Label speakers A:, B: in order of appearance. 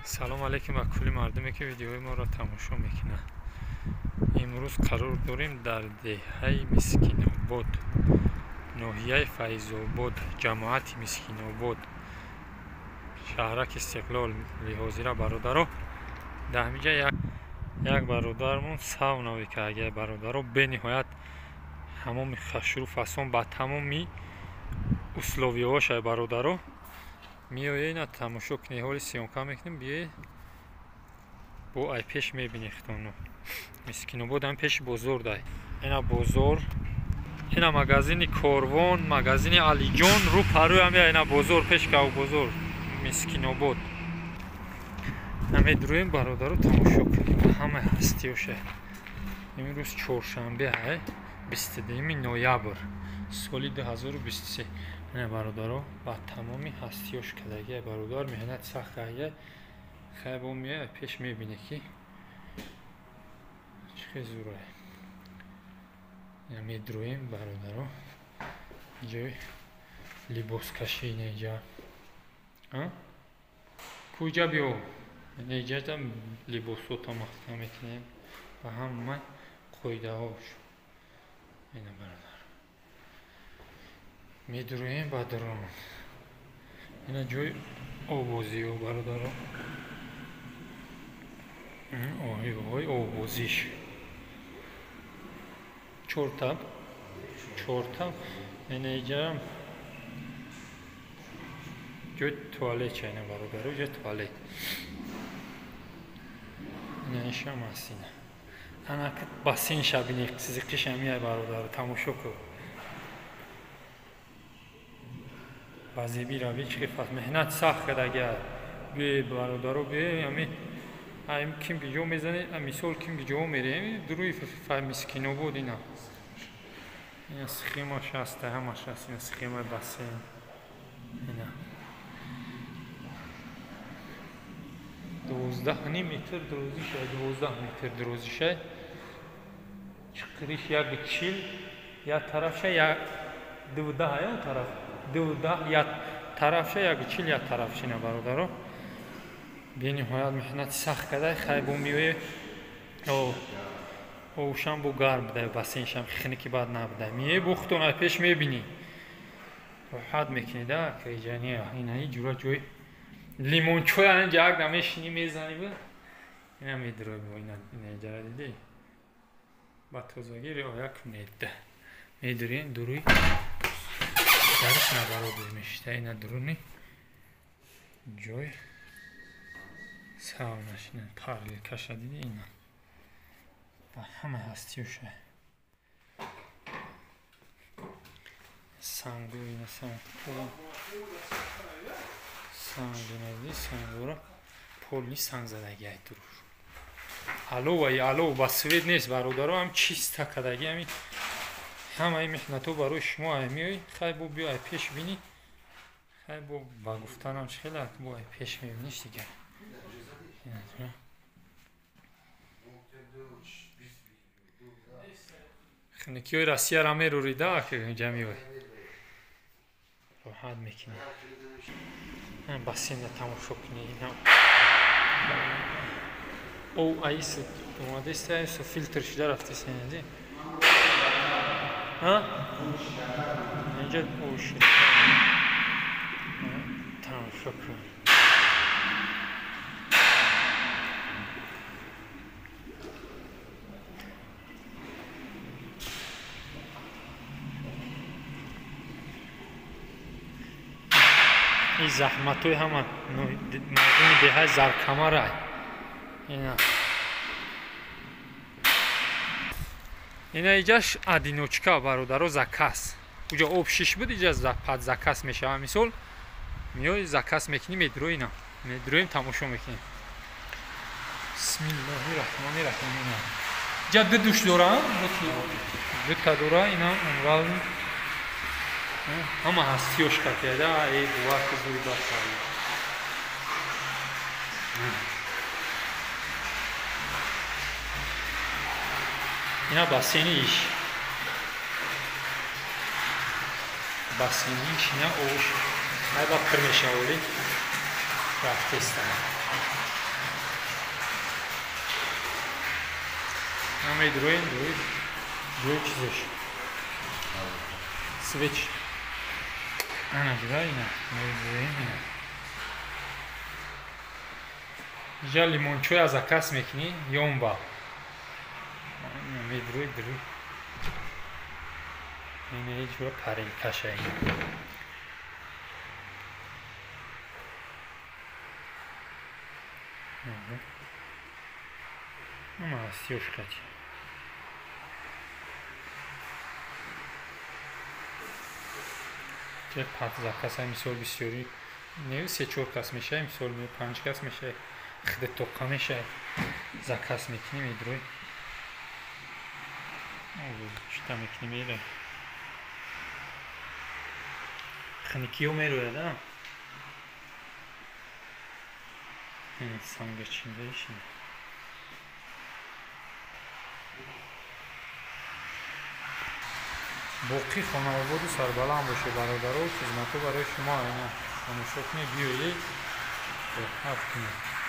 A: Салом алейкум ба кулли мардуме, ки видеои моро тамошо мекунанд. Имрӯз қарор дорем дар деҳаи Мискинобод, ноҳияи Файзобод, ҷамоати Мискинобод, шаҳраки Истиқлол лиҳозира бародаро. Дар ҳаминҷа як бародармон сауна мекард. Бародаро, бениҳоят ҳамоми хашру фасон ба тамоми условияҳоша бародаро. Меоед, ина тамошо кунед, ҳоли съёмка мекунем, биёед бо ай пеш мебинед худтонро. Мискинобод ҳам пеши бозор дай. Ина бозор, ина магазини Корвон, магазини Алиҷон, рӯ парӯи ҳам ина бозор, пеш кав бозор Мискинобод. Намедурӯем бародаро, тамошо кунем ҳама ҳастиёша. Имрӯз чоршанбе ҳай, 22 ноябр соли 2023. Ина бародаро, ба тамоми ҳастиёш кардагия бародар, меҳнати сахт кардагия. Хай бо меояд пеш мебине, ки чӣ хел зӯрае. Ина медурӯем бародаро, ҷои либоскашӣ ина иҷа. Куҷа биё, ина иҷата либосота маҳкам мекунем ба ҳама қоидаҳош. Ина бародар, медурӯем ба дарун. Ина ҷои обозиё бародаро, оҳиҳои обозиш. Чорта чорта. Ина иҷа ҷои туалет ча, ина бародаро, ҷои туалет. Ина ишам аст. Ина анака бассейн шабини сизиқиша миай бародаро, тамошо кун. Ба зеби рави чӣ фат меҳнат сахт кардагия. Биёед бародаро, биёед, ами ам ким ки ҷо мезанед, мисол ким ки ҷо мерем, дуруи Мискинобод. Ина ина схемаш ҳаста, ҳамаш ҳаст. Ина схемаи бассейн. Ина 12,5 метр дурозиша, 12 метр дурозиша, чиқириш 1,40 як тарафша, як 2,10 я тараф 2,10 як тарафша, 1,40 як тарафша. Ина бародаро, бениҳоят меҳнати сахт карда. Хай бо меои, овшам бо гарм буда, бассейншам хиники бад набуда. Меои бо худтон ай пеш мебинӣ, роҳат мекунӣ да каиҷани. Инаи ҷура ҷои лимончой, анҷа як дам мешинӣ, мезанӣ ба ина медурӯй бо ина. Ина иҷара дидӣ, ба тозагӣ риоя кунед. Медурем дуруи дарш набаробер мешита. Ина дуруни ҷой саунаш, ина параллелкаша дидӣ, ина ба ҳама ҳастиёша. Сангу, ина санг, санг ина дидӣ, сангора полни санг задаги ай дуруш. Алова алов ба свет нест бародаро, ҳам чиста кардаги. Ҳами ҳамаи меҳнатҳо барои шумо ай меои. Хай бо биё ай пеш бинӣ. Хай бо ба гуфтанам чӣ хеле, бо ай пеш мебиниш дигар. Хунукиҳои Россияро мерорида, ҷамиой роҳат мекунӣ. Бассейна тамошо кунӣ. Ов аис омадеста, айсо филтр шуда рафтеста. Инади инҷа ов шуда, тамошо кун. Ин заҳматҳои ҳама мардуми деҳаи Заркамарай. Ина ина иҷаш одиночка бародаро, заказ. Уҷа об шиш буд, иҷа под заказ мешава. Мисол меои, заказ мекунӣ, медурӯи. Ина медурӯем, тамошо мекунем. Бисмиллоҳи раҳмони раҳим. Ина иҷа ду душ дора, дута дора. Ина умывальник, ҳама ҳастиёш катиада. Э бувар ки зури бад. Ина бассейни иш, бассейни иш. Ина овш ай ба пир мешаволи рафтестам. Медроем ҷои чизеш свеч. Ана ҷуда ина медроем ина. Ижа лимончоя заказ мекунӣ ёнба. Медрои дрои. Ина ҷура парелкаша ина. Ама ҳастиёш қати. Че пат заказ ай мисол бисёрӣ не се чор кас мешавад, мисол панҷ кас мешавад, хиде тоқа мешавад. Заказ мекунӣ медрои. Чита мекунӣ мерай. Хникиё мерояд, а? Санга чиндаишин. Боқӣ хонаободу сарбаланд бошед, бародаро, хизматҳо барои шумо. Ина тамошо кунед, биёед, ҳафт кунед.